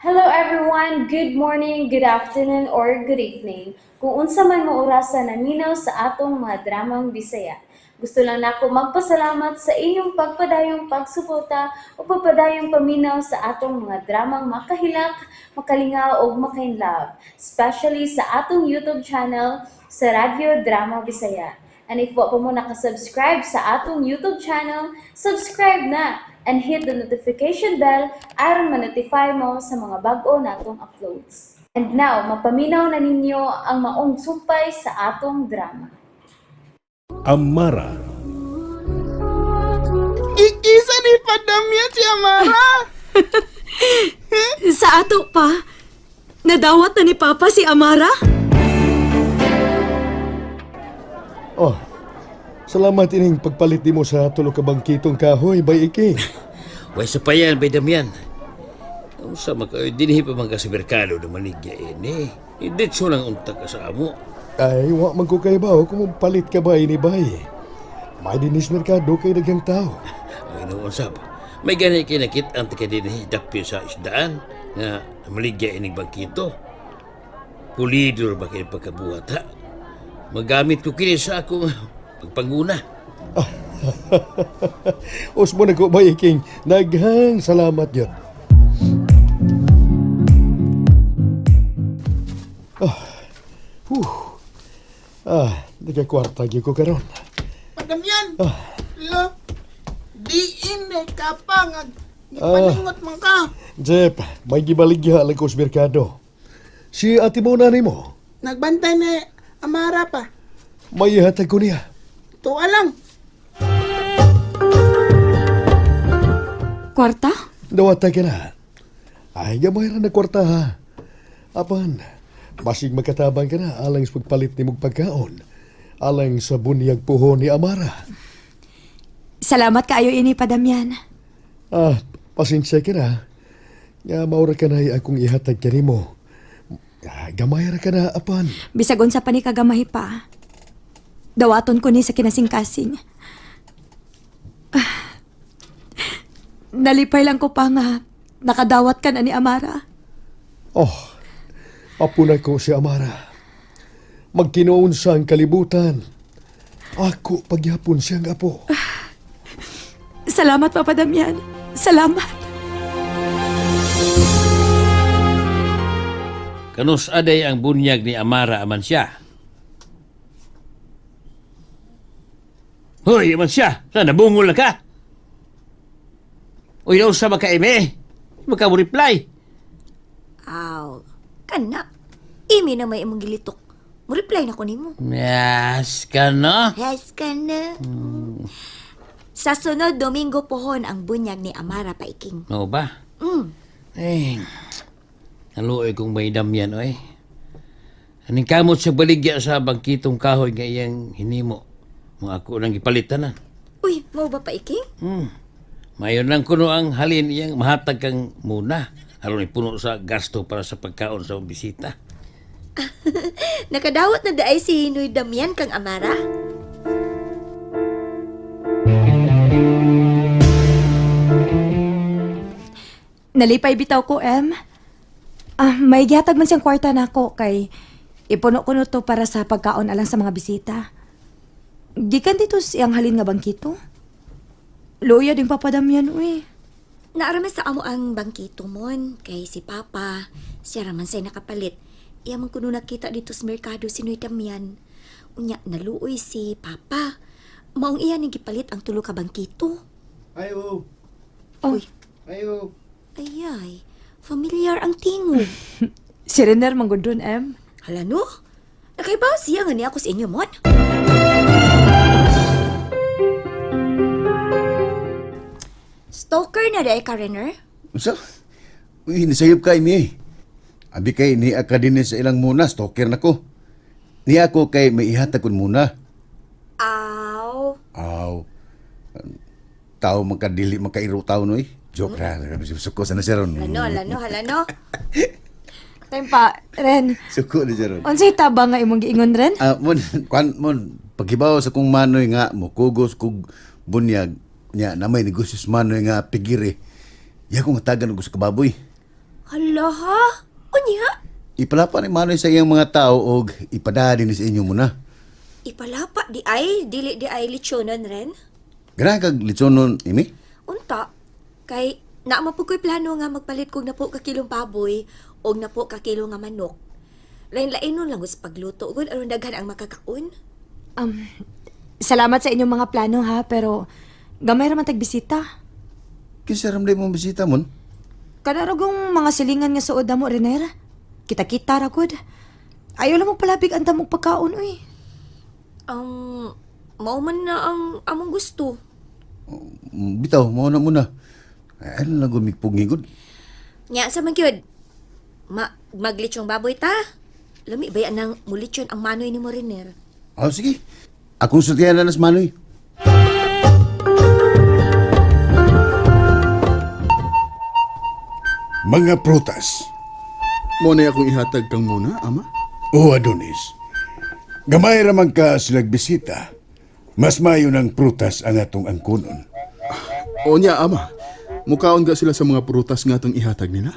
Hello everyone! Good morning, good afternoon, or good evening. Kung unsa man mo orasa naminaw sa atong mga dramang Bisaya. Gusto lang nako magpasalamat sa inyong pagpadayong pagsuporta o pagpadayong paminaw sa atong mga dramang makahilak, makalingaw ug makainlove, especially sa atong YouTube channel sa Radyo Drama Bisaya. And if wa pa mo nakasubscribe sa atong YouTube channel, subscribe na and hit the notification bell aron ma-notify mo sa mga bag-o natong uploads. And now, mapaminaw na ninyo ang maong sumpay sa atong drama. Amara. Ikisa ni Padamya si Amara. Sa ato pa, nadawat na ni Papa si Amara? Oh, salamat ining pagpalit nimo sa tulo ka bangkitong kahoy, bay iki. Way sa payan, bay Damian. Unsa man kayo, dinhi pa man ka sa merkado na maligya ini. Iditso lang unta ka sa amo. Ay, wa man ko kay bao kung palit ka ba ini bay. May dinis merkado kay daghang tao. Ay noon sab. May gani kay nakit ang tika dinhi dapyo sa isdaan nga maligya ining bangkito. Pulido ra ba kay pagkabuhat ha? Magamit ko kini sa akong pagpanguna. Usbo na ko bay iking. Daghang salamat yun. Ah, huh. Ah, nagkakwarta gyud ko karon. Padamyan. Lo. Diin eh ka pa nga gipaningot man ka. Jeff, may gibaligya lang ko sa merkado. Si ate mo na nimo, Nagbantay na Amara pa. may ihatag ko niya. Tuwa lang. Kwarta? Dawata ka na. Ay, gamay ra na kwarta ha. Apan, basig makatabang ka na alang sa pagpalit ni mong pagkaon. Alang sa bunyag puho ni Amara. Salamat kaayo ini, Padamyan. Ah, pasensya ka na. Nga maura ka na akong ihatag kanimo. Ah, gamay ra ka na, apan. Bisag unsa pa ni kagamay pa. Dawaton ko ni sa kinasingkasing. Ah, nalipay lang ko pa nga nakadawat ka na ni Amara. Oh, apo na ko si Amara. Magkinoon sa ang kalibutan. Ako pagyapon siyang apo. Salamat, Papa Damian. Salamat. Kanus aday ang bunyag ni Amara aman siya. Hoy, aman siya. Sa nabungol na ka? Uy, nausa ba ka, eme? Maka mo reply. Aw, kana. Imi na may imong gilitok. Mo-reply na ko nimo. Yes, ka no? Yes, kana. Sa sunod Domingo pohon ang bunyag ni Amara Paiking. No ba? Mm. Eh, naluoy kong may damyan, oy. Aning kamot sa baligya sa bangkitong kahoy nga iyang hinimo. Mga ako nang gipalitan na. Uy, mo ba Paiking? Mayon lang kuno ang halin iyang mahatag kang muna. Aron ipuno sa gasto para sa pagkaon sa bisita. Nakadawat na daay si Noy Damian kang Amara. Nalipay bitaw ko, Em. Ah, may gihatag man siyang kwarta nako kay ipuno ko no to para sa pagkaon alang sa mga bisita. Gikan dito siyang halin nga bangkito. Luya din Papa Damian, uy. Naaraman sa amo ang bangkito mon kay si Papa. Siya raman say nakapalit. Iya man kuno nakita dito sa merkado si Noy Damian. Unya naluoy si Papa. Maong iya ning gipalit ang tulo ka bangkito. Ayo, Oh, ayo. Ayay, familiar ang tingog. si Renner manggod dun, Em. Hala no? Nakaibaw siya nga niya ako sa inyo, Mon. Stalker na dahil ka, Renner? Unsa? Uy, nisayop ka imi. Abi kay ni ka din sa ilang muna, stalker na ko. Ni ako kay may ihatag kun muna. Aw. Aw. Tao magkadili magkairo tao noy. Joke ra, suko sa na siya ron. Hala no, hala no, hala no. Time pa, Ren. Suko na siya ron. Unsay tabang nga imong giingon, Ren? Ah, mon, kwan mon, pagibaw sa kong manoy nga mukugos kog bunyag nya na may negosyo sa manoy nga pigiri. Ya kong tagan og sa kababoy. Hala ha? Unya? Ipalapa ni Manoy sa iyang mga tao og ipadala din sa inyo muna. Ipalapa di ay, dili di ay litsonon ren. Ganahan kag litsonon, Imi? Unta, kay naama po ko'y plano nga magpalit kog napo ka kilong baboy og napo ka kilo nga manok. Lain-lain nun lang us pagluto gud aron daghan ang makakaon. Salamat sa inyong mga plano ha, pero gamay ra man tag bisita. Kinsa ramday mong bisita mon? Kanarogong mga silingan nga suod mo, Rener. Kita-kita ra gud. Ayaw lang mo palabig ang damong pagkaon, uy. Mao man na ang among gusto. Bitaw, mao na muna. Ay, ano lang gumigpugigod? Nya sa man gyud. Ma maglitsong baboy ta. Lami ba yan ang mulitsyon ang manoy ni Moriner? Oh, sige. Akong sultihan na nas Manoy. Mga prutas. Mo na akong ihatag kang muna, ama. O Adonis, gamay raman ka silag bisita. Mas mayo ng prutas ang atong angkunon. O niya, ama. Mukaon ka sila sa mga prutas nga atong ihatag nila.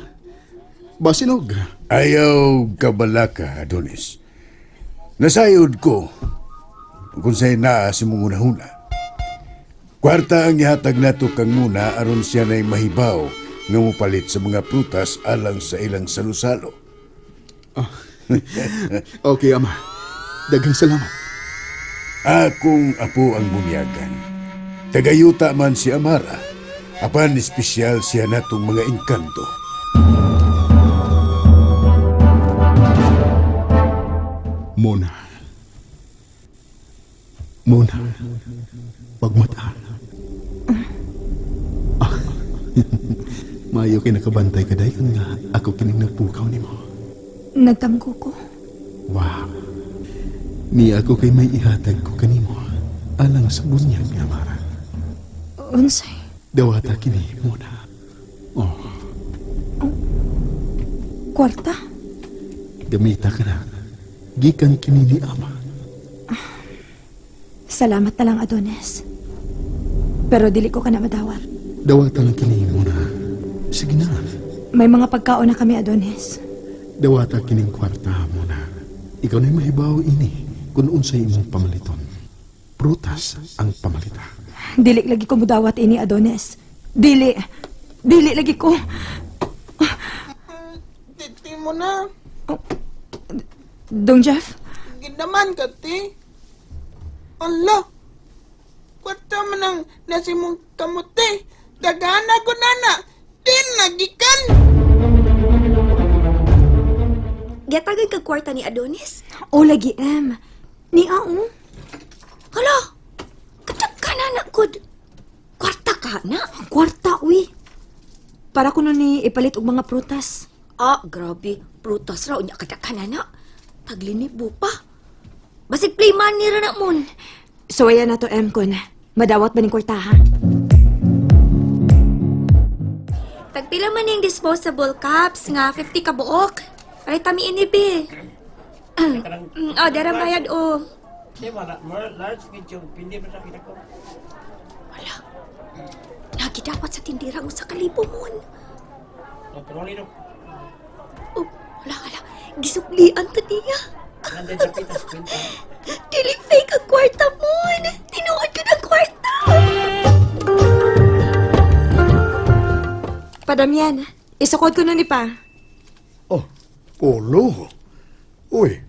Basinog. Ayaw kabalaka, Adonis. Nasayod ko kung sa'yo naa si mong unahuna. Kwarta ang ihatag nato kang muna aron siya na'y mahibaw nga mopalit sa mga prutas alang sa ilang salusalo. Okay, ama. Daghang salamat. Akong apo ang bunyagan. Tagayuta man si Amara, apan espesyal siya natong mga engkanto. Mona. Mona. Pagmata. Ah. Maayo kay nakabantay ka dayon nga ako kining nagpukaw nimo. Nagtamgo ko. Wow. Ni ako kay may ihatag ko kanimo alang sa bunyag ni Amara. Unsay? Dawata kini muna. Oh, Kwarta? gamita ka na. Gikan kini ni Ama. Salamat na lang, Adonis. Pero dili ko ka na madawat. Dawata lang kini muna. Sige na. May mga pagkaon na kami, Adonis. Dawata kining kwarta muna. Ikaw na'y mahibaw ini kung unsay imong pamaliton. Prutas ang pamalita. Dili lagi ko mudawat ini, Adonis. Dili. Dili lagi ko. Titi mo na. Dong Jeff, Gidaman ka, ti. Ala! Kwarta man ang nasi mong kamuti. Dagana ko nana. Din nagikan. Giyatagan kag kwarta ni Adonis? o lagi, em. Ni ao. Hala! Katak ka na na gud. Kwarta ka na. Kwarta, uy. Para kuno ni ipalit og mga prutas. Ah, grabe. Prutas raw unya katak ka na na. Taglinibo pa. Basig play money ra na mon. So ayan na to, em, kun. Madawat ba ning kwarta, ha? Tagpila man yung disposable cups nga 50 ka buok. Aray tami ini be. Oh, darang bayad oh. Wala. Lagi dapat sa tindira ang usa ka libo mon. Oh, wala wala. Gisuklian ta niya. Dili fake ang kwarta mon. Tinuod ko ng kwarta. Padamyan, isukod ko nun ni pa. Oh, polo. Uy,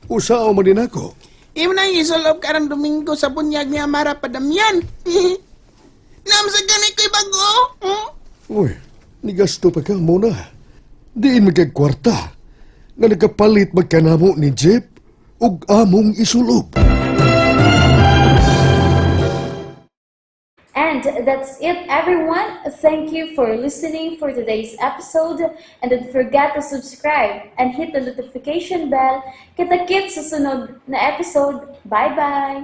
usao man din ako. Imo na isulob karang Domingo sa bunyag ni Amara Padamyan. Nam sa gani ko'y bago. Hmm? Uy, nigasto pa ka muna. Diin magkagkwarta. Nga nagkapalit magkanamo ni Jeff ug among isulob. And that's it, everyone. Thank you for listening for today's episode. And don't forget to subscribe and hit the notification bell. Kita-kits sa sunod na episode. Bye-bye!